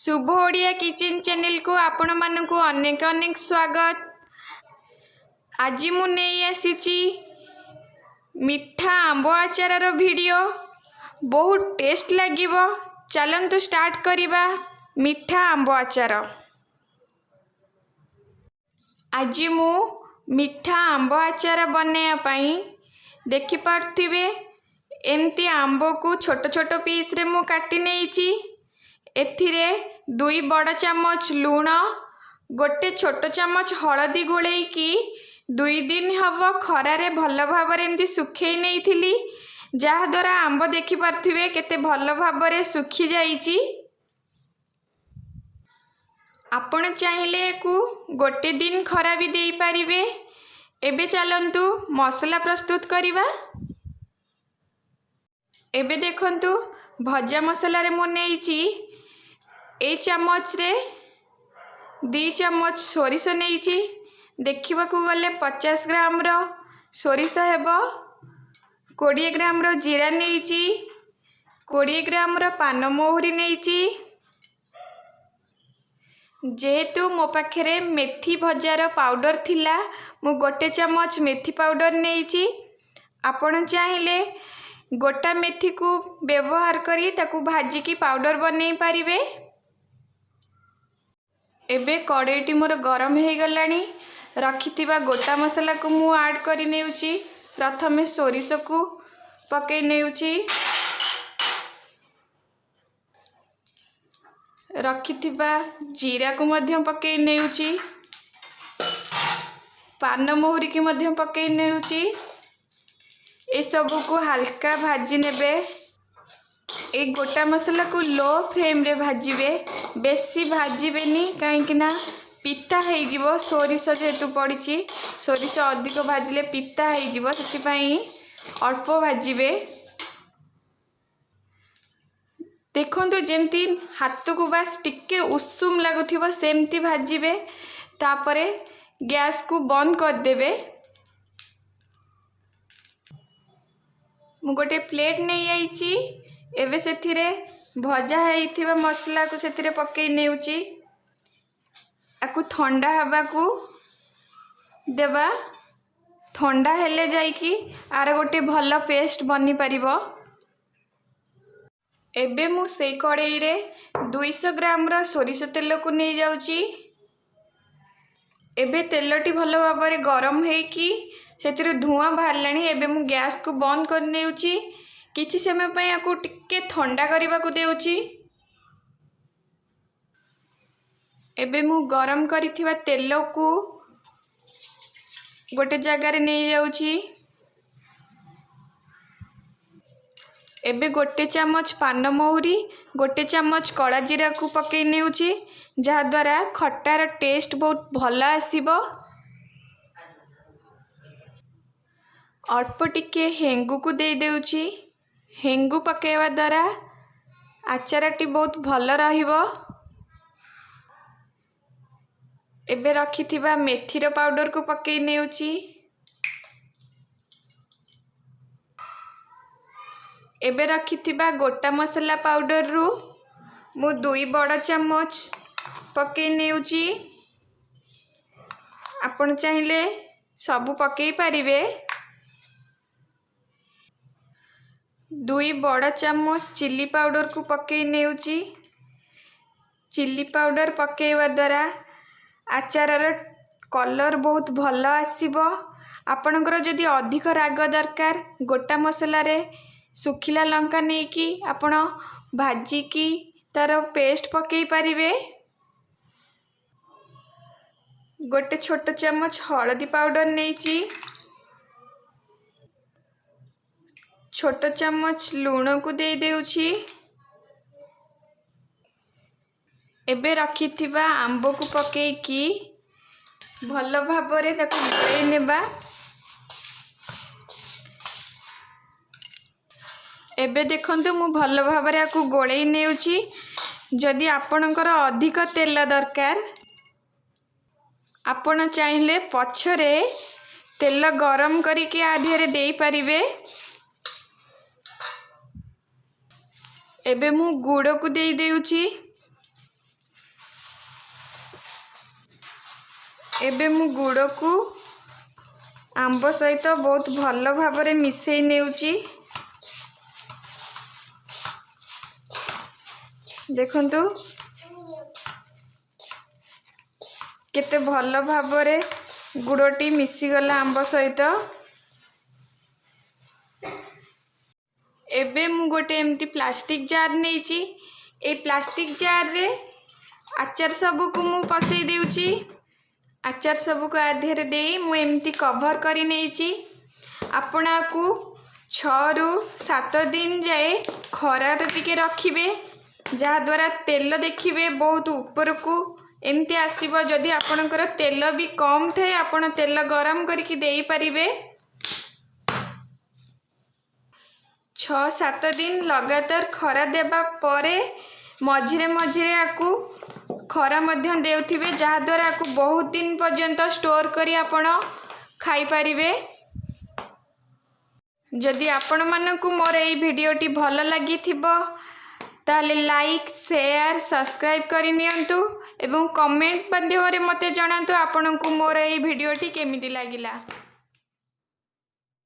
ଶୁଭ ଓଡ଼ିଆ କିଚେନ୍ ଚ୍ୟାନେଲକୁ ଆପଣମାନଙ୍କୁ ଅନେକ ଅନେକ ସ୍ୱାଗତ। ଆଜି ମୁଁ ନେଇ ଆସିଛି ମିଠା ଆମ୍ବ ଆଚାରର ଭିଡ଼ିଓ। ବହୁତ ଟେଷ୍ଟ ଲାଗିବ। ଚାଲନ୍ତୁ ଷ୍ଟାର୍ଟ କରିବା ମିଠା ଆମ୍ବ ଆଚାର। ଆଜି ମୁଁ ମିଠା ଆମ୍ବ ଆଚାର ବନେଇବା ପାଇଁ, ଦେଖିପାରୁଥିବେ, ଏମିତି ଆମ୍ବକୁ ଛୋଟ ଛୋଟ ପିସ୍ରେ ମୁଁ କାଟି ନେଇଛି। ଏଥିରେ 2 ବଡ଼ ଚାମଚ ଲୁଣ, ଗୋଟେ ଛୋଟ ଚାମଚ ହଳଦୀ ଗୋଳେଇକି 2 ଦିନ ହେବ ଖରାରେ ଭଲ ଭାବରେ ଏମିତି ଶୁଖେଇ ନେଇଥିଲି, ଯାହାଦ୍ୱାରା ଆମ୍ବ ଦେଖିପାରୁଥିବେ କେତେ ଭଲ ଭାବରେ ଶୁଖିଯାଇଛି। ଆପଣ ଚାହିଁଲେ ୟାକୁ ଗୋଟେ ଦିନ ଖରା ବି ଦେଇପାରିବେ। ଏବେ ଚାଲନ୍ତୁ ମସଲା ପ୍ରସ୍ତୁତ କରିବା। ଏବେ ଦେଖନ୍ତୁ, ଭଜା ମସଲାରେ ମୁଁ ନେଇଛି ଏଇ ଚାମଚରେ 2 ଚାମଚ ସୋରିଷ ନେଇଛି। ଦେଖିବାକୁ ଗଲେ 50 ଗ୍ରାମର ସୋରିଷ ହେବ। 20 ଗ୍ରାମର ଜିରା ନେଇଛି, 20 ଗ୍ରାମର ପାନମହୁରି ନେଇଛି। ଯେହେତୁ ମୋ ପାଖରେ ମେଥି ଭଜାର ପାଉଡ଼ର ଥିଲା, ମୁଁ ଗୋଟେ ଚାମଚ ମେଥି ପାଉଡ଼ର ନେଇଛି। ଆପଣ ଚାହିଁଲେ ଗୋଟା ମେଥିକୁ ବ୍ୟବହାର କରି ତାକୁ ଭାଜିକି ପାଉଡ଼ର ବନେଇ ପାରିବେ। ଏବେ କଡ଼େଇଟି ମୋର ଗରମ ହେଇଗଲାଣି। ରଖିଥିବା ଗୋଟା ମସଲାକୁ ମୁଁ ଆଡ଼୍ କରି ନେଉଛି। ପ୍ରଥମେ ସୋରିଷକୁ ପକେଇ ନେଉଛି। ରଖିଥିବା ଜିରାକୁ ମଧ୍ୟ ପକେଇ ନେଉଛି। ପାନମହୁରିକି ମଧ୍ୟ ପକେଇ ନେଉଛି। ଏସବୁକୁ ହାଲକା ଭାଜି ନେବେ। ଏଇ ଗୋଟା ମସଲାକୁ ଲୋ ଫ୍ଲେମ୍ରେ ଭାଜିବେ, ବେଶୀ ଭାଜିବେନି, କାହିଁକିନା ପିତା ହେଇଯିବ। ସୋରିଷ ଯେହେତୁ ପଡ଼ିଛି, ସୋରିଷ ଅଧିକ ଭାଜିଲେ ପିତା ହେଇଯିବ, ସେଥିପାଇଁ ଅଳ୍ପ ଭାଜିବେ। ଦେଖନ୍ତୁ, ଯେମିତି ହାତକୁ ବାସ୍ ଟିକେ ଉଷୁମ ଲାଗୁଥିବ, ସେମିତି ଭାଜିବେ। ତାପରେ ଗ୍ୟାସ୍କୁ ବନ୍ଦ କରିଦେବେ। ମୁଁ ଗୋଟେ ପ୍ଲେଟ୍ ନେଇଆଇଛି। ଏବେ ସେଥିରେ ଭଜା ହେଇଥିବା ମସଲାକୁ ସେଥିରେ ପକେଇ ନେଉଛି। ଆକୁ ଥଣ୍ଡା ହେବାକୁ ଦେବା। ଥଣ୍ଡା ହେଲେ ଯାଇକି ଆର ଗୋଟେ ଭଲ ପେଷ୍ଟ ବନିପାରିବ। ଏବେ ମୁଁ ସେଇ କଡ଼େଇରେ 200 ଗ୍ରାମର ସୋରିଷ ତେଲକୁ ନେଇଯାଉଛି। ଏବେ ତେଲଟି ଭଲ ଭାବରେ ଗରମ ହେଇକି ସେଥିରୁ ଧୂଆଁ ବାହାରିଲାଣି। ଏବେ ମୁଁ ଗ୍ୟାସ୍କୁ ବନ୍ଦ କରିନେଉଛି। କିଛି ସମୟ ପାଇଁ ଆକୁ ଟିକେ ଥଣ୍ଡା କରିବାକୁ ଦେଉଛି। ଏବେ ମୁଁ ଗରମ କରିଥିବା ତେଲକୁ ଗୋଟେ ଜାଗାରେ ନେଇଯାଉଛି। ଏବେ ଗୋଟେ ଚାମଚ ପାନମହୁରି, ଗୋଟେ ଚାମଚ କଳା ଜିରାକୁ ପକେଇ ନେଉଛି, ଯାହାଦ୍ୱାରା ଖଟାର ଟେଷ୍ଟ ବହୁତ ଭଲ ଆସିବ। ଅଳ୍ପ ଟିକେ ହେଙ୍ଗୁକୁ ଦେଇଦେଉଛି। ହେଙ୍ଗୁ ପକାଇବା ଦ୍ୱାରା ଆଚାରଟି ବହୁତ ଭଲ ରହିବ। ଏବେ ରଖିଥିବା ମେଥିର ପାଉଡ଼ରକୁ ପକେଇ ନେଉଛି। ଏବେ ରଖିଥିବା ଗୋଟା ମସଲା ପାଉଡ଼ରରୁ ମୁଁ 2 ବଡ଼ ଚାମଚ ପକେଇ ନେଉଛି। ଆପଣ ଚାହିଁଲେ ସବୁ ପକେଇ ପାରିବେ। 2 ବଡ଼ ଚାମଚ ଚିଲି ପାଉଡ଼ରକୁ ପକେଇ ନେଉଛି। ଚିଲି ପାଉଡ଼ର ପକେଇବା ଦ୍ୱାରା ଆଚାରର କଲର୍ ବହୁତ ଭଲ ଆସିବ। ଆପଣଙ୍କର ଯଦି ଅଧିକ ରାଗ ଦରକାର, ଗୋଟା ମସଲାରେ ଶୁଖିଲା ଲଙ୍କା ନେଇକି ଆପଣ ଭାଜିକି ତାର ପେଷ୍ଟ ପକେଇ ପାରିବେ। ଗୋଟେ ଛୋଟ ଚାମଚ ହଳଦୀ ପାଉଡ଼ର ନେଇଛି। ଛୋଟ ଚାମଚ ଲୁଣକୁ ଦେଇଦେଉଛି। ଏବେ ରଖିଥିବା ଆମ୍ବକୁ ପକେଇକି ଭଲ ଭାବରେ ତାକୁ ଗୋଳେଇ ନେବା। ଏବେ ଦେଖନ୍ତୁ, ମୁଁ ଭଲ ଭାବରେ ଆକୁ ଗୋଳେଇ ନେଉଛି। ଯଦି ଆପଣଙ୍କର ଅଧିକ ତେଲ ଦରକାର, ଆପଣ ଚାହିଁଲେ ପଛରେ ତେଲ ଗରମ କରିକି ଆ ଦେହରେ ଦେଇପାରିବେ। ଏବେ ମୁଁ ଗୁଡ଼କୁ ଦେଇଦେଉଛି। ଏବେ ମୁଁ ଗୁଡ଼କୁ ଆମ୍ବ ସହିତ ବହୁତ ଭଲ ଭାବରେ ମିଶାଇ ନେଉଛି। ଦେଖନ୍ତୁ କେତେ ଭଲ ଭାବରେ ଗୁଡ଼ଟି ମିଶିଗଲା ଆମ୍ବ ସହିତ। ଏବେ ମୁଁ ଗୋଟେ ଏମିତି ପ୍ଲାଷ୍ଟିକ୍ ଜାର୍ ନେଇଛି। ଏଇ ପ୍ଲାଷ୍ଟିକ୍ ଜାର୍ରେ ଆଚାର ସବୁକୁ ମୁଁ ପଶାଇ ଦେଉଛି। ଆଚାର ସବୁକୁ ଆ ଦେହରେ ଦେଇ ମୁଁ ଏମିତି କଭର୍ କରି ନେଇଛି। ଆପଣ ଆକୁ 6ରୁ 7 ଦିନ ଯାଏ ଖରାରେ ଟିକେ ରଖିବେ, ଯାହାଦ୍ୱାରା ତେଲ ଦେଖିବେ ବହୁତ ଉପରକୁ ଏମିତି ଆସିବ। ଯଦି ଆପଣଙ୍କର ତେଲ ବି କମ୍ ଥାଏ, ଆପଣ ତେଲ ଗରମ କରିକି ଦେଇପାରିବେ। 6-7 ଦିନ ଲଗାତାର ଖରା ଦେବା ପରେ ମଝିରେ ମଝିରେ ଆକୁ ଖରା ମଧ୍ୟ ଦେଉଥିବେ, ଯାହାଦ୍ୱାରା ଆକୁ ବହୁତ ଦିନ ପର୍ଯ୍ୟନ୍ତ ଷ୍ଟୋର୍ କରି ଆପଣ ଖାଇପାରିବେ। ଯଦି ଆପଣମାନଙ୍କୁ ମୋର ଏଇ ଭିଡ଼ିଓଟି ଭଲ ଲାଗିଥିବ, ତାହେଲେ ଲାଇକ୍, ସେୟାର, ସବସ୍କ୍ରାଇବ୍ କରି ନିଅନ୍ତୁ ଏବଂ କମେଣ୍ଟ ମାଧ୍ୟମରେ ମୋତେ ଜଣାନ୍ତୁ ଆପଣଙ୍କୁ ମୋର ଏଇ ଭିଡ଼ିଓଟି କେମିତି ଲାଗିଲା।